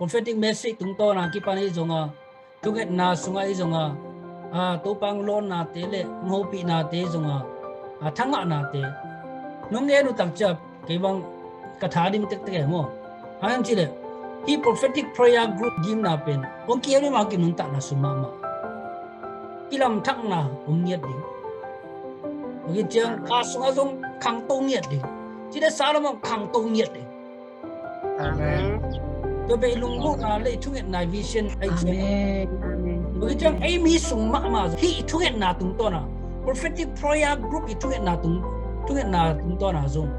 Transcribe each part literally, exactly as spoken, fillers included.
prophetic message tungtawn a kipan ahi zong a, thungetna sungah ahi zong a, a, Topa hong lawnnate le hong hopihnate ahi zong a, a, thangahnate nong en uh tak ciang kei bang ka thadim tektek e maw. Hang hiam cih leh hih prophetic prayer group gimna pen hong ki-en uh mah, kinuntakna sung mahmah. Kilamthakna om ngiat ding. Bang hang hiam cih leh kha sungah zong khangto ngiat ding. Cih leh sa lamah khangto ngiat ding. Amen. Tua pen i lunggulhna le i thungetna, i vision ahi ciang. Amen. Amen. Bang hang hiam cih leh ei mi sung mahmah zong hih i thungetna tungtawn a, prophetic prayer group i thungetna tung, thungetna tungtawn a zong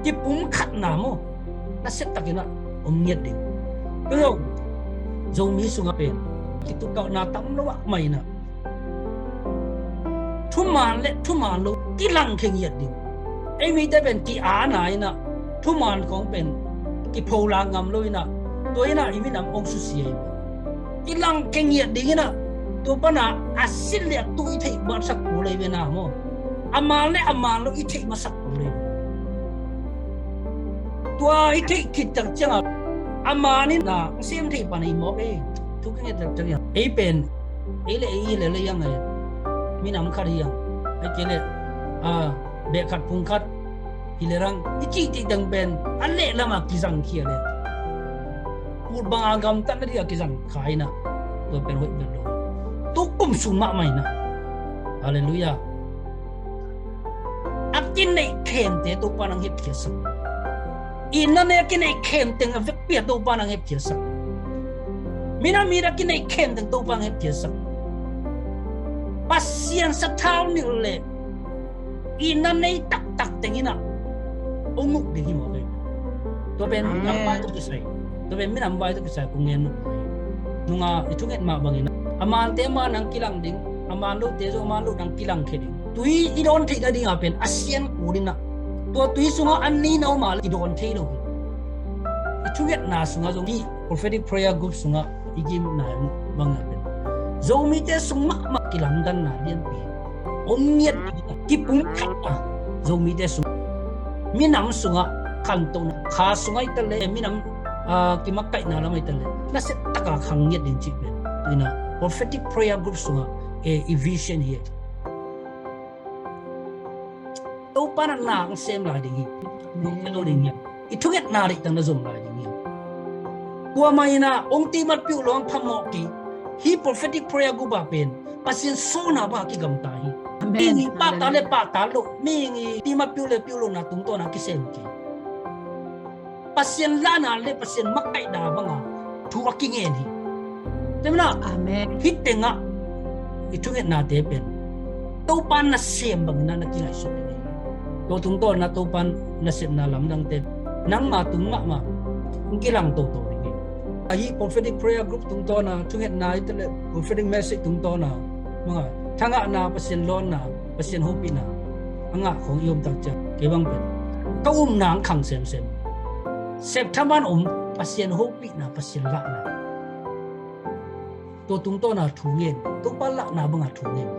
kipumkhatna maw, nasia takin ah om ngiat ding. Tua zong Zomi sungah pen kitukkauhna tam lo ah mah in ah, thuman le thuman lo kilangkhia ngiat ding. Ei mite pen ki-ana in ah, thuman khawng pen kipholak ngam lo in ah, tua in ah i minam hong susia hi. Kilangkhia ngiat ding in ah, tua pan a a sin le a tu i theih masak kul hi ve na maw. A man le a man lo i theih masak kul hi ve. Tua i theih khit tak ciang a, a man in ah hong sem thei pan hi mawk e. Thu ka nget tak ciang a, ei pen, ei le ei hi le le hiang e, minam khat hiang, ahih kei leh, a, beh khat phung khat hi le rang i cih teng pen a lehlam a kizangkhia le, ut bang a gamtatna ding a kizangkhia in ah, tua pen hoih bel lo. Tu kum sung mahmah in ah. Halleluiah. A kineih khemte Topa in hong hepkhiatsak. Itna nei a kineih khem teng a vekpi a Topa in hong hepkhiatsak. Minam it a kineih khem teng Topa in hong hepkhiatsak. Pasian sathau nilh le itna nei taktak teng in ah hong uk ding hi mawk e. Tua pen, amen, minam vai tawh kisai. Tua pen minam vai tawh kisai kong ngen nop mai. Nung a i thunget mah bangin ah, a mante a man in kilang ding, a man lote zong a man lo in kilangkhia ding. Tui i dawn theih nading a pen a sian kul in ah, tua tui sungah a nina om a leh i dawn thei lo hi. I thungetna sungah zong, i prophetic prayer group sungah i gimna bang a pen Zomite sung mahmah kilamdanna lianpi om ngiat ding, kipumkhatna Zomite sung, minam sungah khantohna, kha sungah hi ta leh, minam, a, kimakaihna lamah hi ta leh, nasia taka khang ngiat ding cih pen, tu in ah prophetic prayer group sungah, e, i vision hi. Topa in ah na hong sem lai ding hi. Amen. Hong tel lo ding hi. I thungetna deih tang na zom lai ding hi. Tua mah in ah hong timatpih uh lo hong phamawh kei. Hih prophetic prayer group a pen Pasian sawlna bang a kigamta hi. Amen. Mihing i pahtak le pahtak loh, mihing i timatpih uh le pih uh lohna tungtawn a kisem kei. Pasian lahna le Pasian makaihna bang a thu a kingen hi. Tua manin ah, amen, hih teng ah i thungetnate pen Topa nasem bangin ah na kingaihsut ding hi. Tua tungtawn ah Topa nasepna lamdangte nangma tung mahmah hong kilang toto ding hi. Ahi prophetic prayer group tungtawn a thungetna hi ta leh, prophetic message tungtawn a, manga, thangahna, Pasian lawnna, Pasian hopihna a ngah khawng i om tak ciang, kei bang pen ka upna hong khang semsem. Sep thaman om, Pasian hopihna, Pasian lahna. Tua tungtawn a thu ngen, Topa lahna bang a thu ngen.